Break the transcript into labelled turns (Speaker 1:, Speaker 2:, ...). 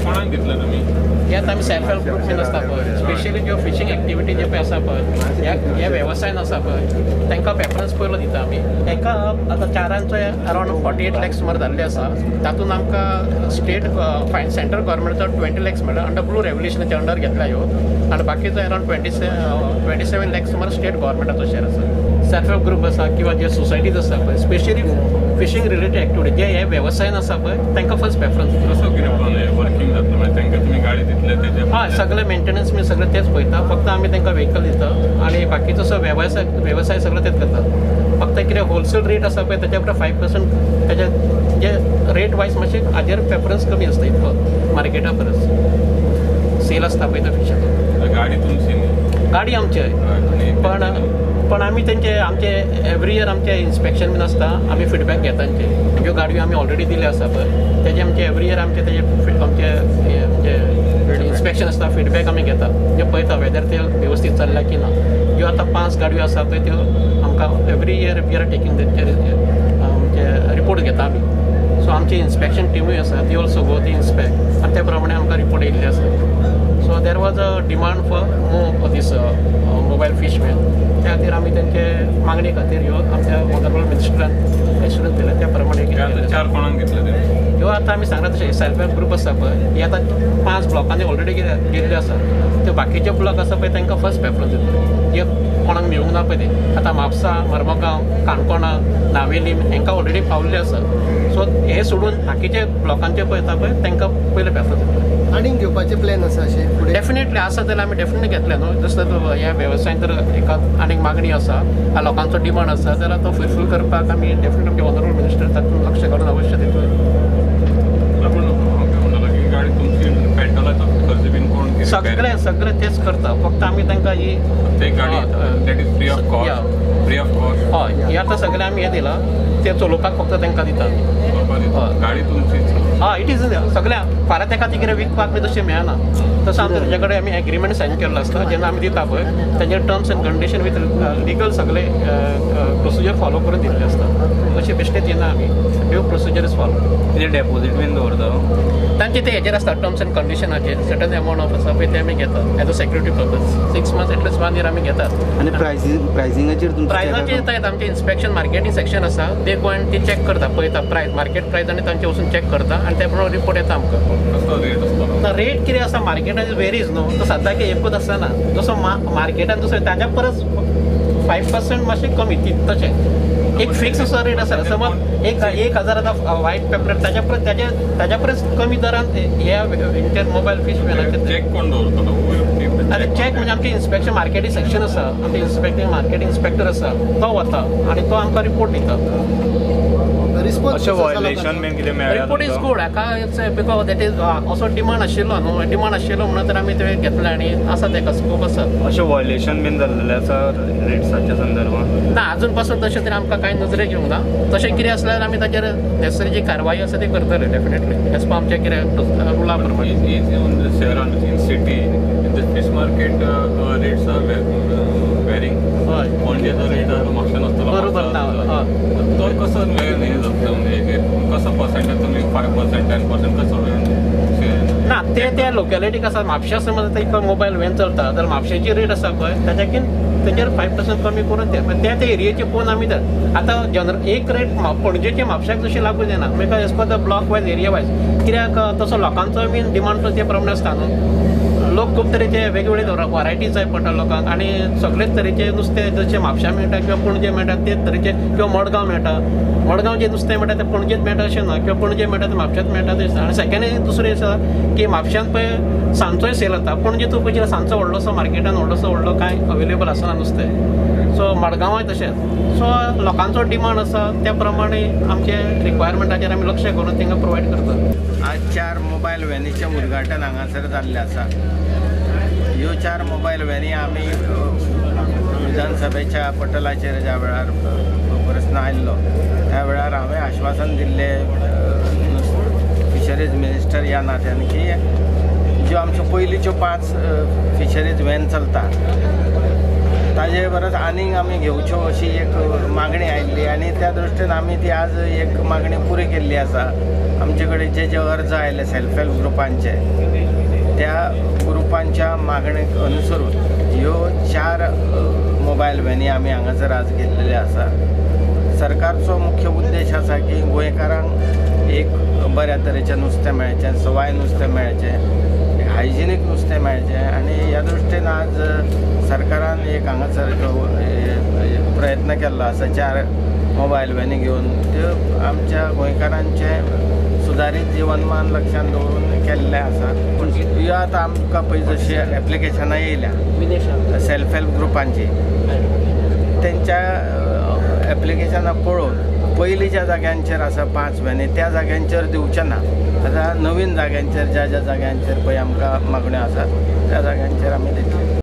Speaker 1: कोणाक दितले तुमी?
Speaker 2: हे आतां आमी सेल्फ हेल्प ग्रूप बीन आसता पळय, स्पेशली ज्यो फिशींग एक्टिविटी जे पळय आसा पळय, ह्या वेवसायान आसा पळय तांकां प्रेफरन्स पयलो दिता आमी. हाका आतां चारांचो अरावंड 48 लॅक्स सुमार जाल्ले आसा. तातूंत आमकां स्टेट फायन सेंट्रल गव्हर्मेंटाचो 20 लॅक्स मेळ्ळा अंडर ब्लू रेवल्युशनाच्या अंडर घेतला ह्यो, आनी बाकीचो अरावंड 27 लॅक्स सुमार स्टेट गव्हर्मेंटाचो शेअर आसा. सेल्फ हेल्प ग्रूप आसा किंवा जे सोसायटीज आसा पळय, स्पेशली फिशींग रिलेटेड एक्टिविटी जे हे वेवसायान आसा पळय तांकां फर्स्ट प्रेफरन्स.
Speaker 1: कसो कितें वर्किंग जातलो म्हणजे तांकां तुमी गाडी दितले तेजे?
Speaker 2: हय, सगळें मेंटेनन्स बी सगळें तेच पळयता. फक्त आमी तांकां व्हेकल दिता आनी बाकीचो सो वेवसाय सगळो तेच करता. फक्त कितें होलसेल रेट आसा पळय ताच्या परस 5% ताच्या जे रेट वायज मातशें हाजेर प्रेफरन्स कमी आसता इतलो मार्केटा परस सेल आसता पळय तो फिशाचो.
Speaker 1: गाडी तुमची न्ही?
Speaker 2: गाडी आमची, पण पण आमी तेंचे आमचे एवरी इयर आमचे इन्स्पेक्शन बीन आसता, आमी फिडबॅक घेता तांचे. ज्यो गाडयो आमी ऑलरेडी दिल्यो आसा पळय तेजे आमचे एवरी इयर आमचे तेजे आमचे म्हणजे इन्स्पेक्शन आसता, फिडबॅक आमी घेता, जे पळयता वेदर ते वेवस्थीत चल्ल्या की ना. ज्यो आतां 5 गाडयो आसा पळय त्यो आमकां every year we are taking तेंचे आमचे रिपोर्ट घेता आमी. सो आमची इन्स्पेक्शन टिमूय आसा, ती ऑल्सो गो ती इन्स्पेक्ट आनी त्या प्रमाणे आमकां रिपोर्ट येयल्ले आसा. So there was a demand for more this mobile fish van. त्या खातीर आमी तेंचे मागणी खातीर ह्यो आमच्या ऑनरेबल मिनिस्टरान एश्युरन्स दिलें त्या प्रमाणे.
Speaker 1: चार कोणाक घेतले ते?
Speaker 2: ह्यो आतां आमी सांगला तशें सेल्फ हेल्प ग्रूप आसा पळय, हे आतां 5 ब्लॉकांनी ऑलरेडी गेल्ले आसा. त्यो बाकीचे ब्लॉक आसा पळय तांकां फर्स्ट प्रेफरन्स दितले, जे कोणाक मेळूंक ना पळय ते. आतां म्हापसा, मर्मगांव, काणकोणा, नावेलीम हांकां ऑलरेडी पावल्ले आसा. सो हे सोडून बाकीचे ब्लॉकांचे पळयता पळय तांकां पयले प्रेफरन्स दितले.
Speaker 3: आनीक घेवपाचे प्लॅन आसा अशें फुडें?
Speaker 2: डेफिनेटली आसा जाल्यार आमी डेफिनेटली घेतले न्हू. जसो ह्या वेवसायान जर एका आनीक मागणी आसा, लोकांचो डिमांड आसा जाल्यार तो फुलफील करपाक आमी डेफिनेटली आमचे ऑनरेबल मिनिस्टर तातूंत लक्ष घालून अवश्य दितले.
Speaker 1: गाडी तुमची पेट्रोलाचो खर्च बीन कोण?
Speaker 2: सगळे सगळे तेच करता, फक्त आमी तांकां ही
Speaker 1: गाडी that is free of cost. Free of cost.
Speaker 2: हय, हे आतां सगळें आमी हें दिलां, ते चलोवपाक फक्त तांकां दिता.
Speaker 1: गाडी तुमची?
Speaker 2: हय, it is सगळ्या फाल्यां तेका ती कितें विकपाक बी तशें मेळना. तसो आमकां तेजे कडेन आमी एग्रीमेंट सायन केल्लो आसता, जेन्ना आमी दिता पळय तेजे terms and condition with legal सगळे प्रोसिजर फॉलो करून दिल्ले आसता. तशें बेश्टें दिना आमी, ड्यू प्रोसिजर is follow.
Speaker 4: कितें डेपोजीट बीन दवरता
Speaker 2: तांचे? ते हेजेर आसता टर्म्स एंड कंडिशनाचेर सर्टन अमावंट ऑफ आसा पळय ते आमी घेता as a security purpose. 6 months at least 1 year आमी घेतात.
Speaker 5: आनी प्रायसिंगाचेर?
Speaker 2: प्रायसाचेर येता आमचें इन्स्पेक्शन मार्केटींग सेक्शन आसा, ते गो एंड ते चॅक करता, पळयता प्रायस, मार्केट प्रायस आनी तांचे वचून चॅक करता आनी त्या प्रमाणे रिपोर्ट येता आमकां.
Speaker 1: कसो
Speaker 2: रेट कितें आसा मार्केटान वेरीज न्हू, तो सद्दां एकूच आसना. जसो मार्केटान दुसरो ताज्या परस 5% मातशें कमी तशें एक फिक्स असो रेट आसा. समज 1000 आतां वायट पेपलेट ताज्या परस ताज्या परस कमी दरान ह्या इंटर मोबायल फीश व्हॅनाचेर.
Speaker 1: चॅक कोण दवरतलो?
Speaker 2: आनी चॅक म्हणजे आमचें इन्स्पेक्शन मार्केटींग सेक्शन आसा, आमचें इन्स्पेक्टिंग मार्केटींग इन्स्पेक्टर आसा, तो वता आनी तो आमकां रिपोर्ट दिता. रिपोर्ट is good हाका because that is असो डिमांड आशिल्लो न्हू, डिमांड आशिल्लो म्हणून तर आमी ते घेतले आनी आसा तेका स्कोप आसा.
Speaker 4: अशें व्हायलेशन बीन जाल्लें आसा रेट्साच्या संदर्भात?
Speaker 2: ना, अजून पासून तशें तरी आमकां कांय नजरेक येवंक ना. तशें कितें आसल्यार आमी ताचेर नेसेसरी जी कारवाई आसा ती करतले डेफिनेटली एज पर आमच्या कितें रुला प्रमाणे.
Speaker 1: शहरान in city in the fish market rates are varying.
Speaker 2: हय,
Speaker 1: पणजेचो रेट म्हापश्यान आसतलो
Speaker 2: बरोबर ना,
Speaker 1: तो कसो हें जाता म्हणजे कसो पर्सेंटेज तुमी 5% 10% कसो
Speaker 2: ना ते त्या लोकेलिटीक आसा. म्हापश्या समज आतां एक मोबायल व्हॅन चलता जाल्यार म्हापशेची रेट आसा पळय ताच्याकीन तेजेर 5% कमी करून ते त्या त्या एरियेचे पळोवन आमी आतां जनरल एक रेट पणजेचे म्हापश्याक जशी लागू जायना, because as per the block wise area wise, कित्याक तसो लोकांचो बीन डिमांड ते प्रमाणे आसता न्हू. लोक खूब तरेचे वेगवेगळे वरायटी जाय पडटा लोकांक आनी सगळेच तरेचे नुस्तें जशें म्हापश्यां मेळटा किंवा पणजे मेळटा तेच तरेचे, किंवा मडगांव मेळटा, मडगांव जें नुस्तें मेळटा तें पणजेच मेळटा अशें ना, किंवा पणजे मेळटा तें म्हापश्यांत मेळटा तें. आनी सेकेंड दुसरें आसा की म्हापश्यांत पळय सांजचोय सेल जाता, पणजे तूं पळयत सांजचो व्हडलोसो मार्केटान व्हडलोसो व्हडलो कांय अवेलेबल आसना नुस्तें. सो मडगांवाय तशेंच. सो लोकांचो डिमांड आसा त्या प्रमाणे आमचे रिक्वायरमेंटाचेर आमी लक्ष घालून तांकां प्रोवायड करतात.
Speaker 6: आज 4 मोबायल व्हॅनीचें उद्घाटन हांगासर जाल्लें आसा. ह्यो 4 मोबायल व्हॅनी आमी विधानसभेच्या पटलाचेर ज्या वेळार प्रस्न आयिल्लो त्या वेळार हांवें आश्वासन दिल्लें फिशरीज मिनिस्टर ह्या नात्यान की ज्यो आमच्यो पयलींच्यो 5 फिशरीज व्हॅन चलता ताजे परस आनीक आमी घेवच्यो अशी एक मागणी आयिल्ली आनी त्या दृश्टीन आमी ती आज एक मागणी पुरी केल्ली आसा. आमचे कडेन जे जे अर्ज आयले सेल्फ हेल्प ग्रुपांचे त्या ग्रुपांच्या मागणेक अनुसरून ह्यो 4 मोबायल व्हॅनी आमी हांगासर आज घेतलेले आसा. सरकारचो मुख्य उद्देश आसा की गोंयकारांक एक बऱ्या तरेचें नुस्तें मेळचें, सवाय नुस्तें मेळचें, हायजिनीक नुस्तें मेळचें आनी ह्या दृश्टीन आज सरकारान एक हांगासर प्रयत्न केल्लो आसा 4 मोबायल व्हॅनी घेवन त्यो आमच्या गोंयकारांचें सुदारीत जिवनमान लक्षांत दवरून केल्लें आसा. पूण ह्यो आतां आमकां पळय जशी एप्लिकेशनां येयल्या सेल्फ हेल्प ग्रुपांची तेंच्या एप्लिकेशनां पळोवन पयलींच्या ज्या जाग्यांचेर आसा 5 व्हॅनी त्या जाग्यांचेर दिवचें ना. आतां नवीन जाग्यांचेर ज्या ज्या जाग्यांचेर पळय आमकां मागण्यो आसात त्या जाग्यांचेर आमी दितले.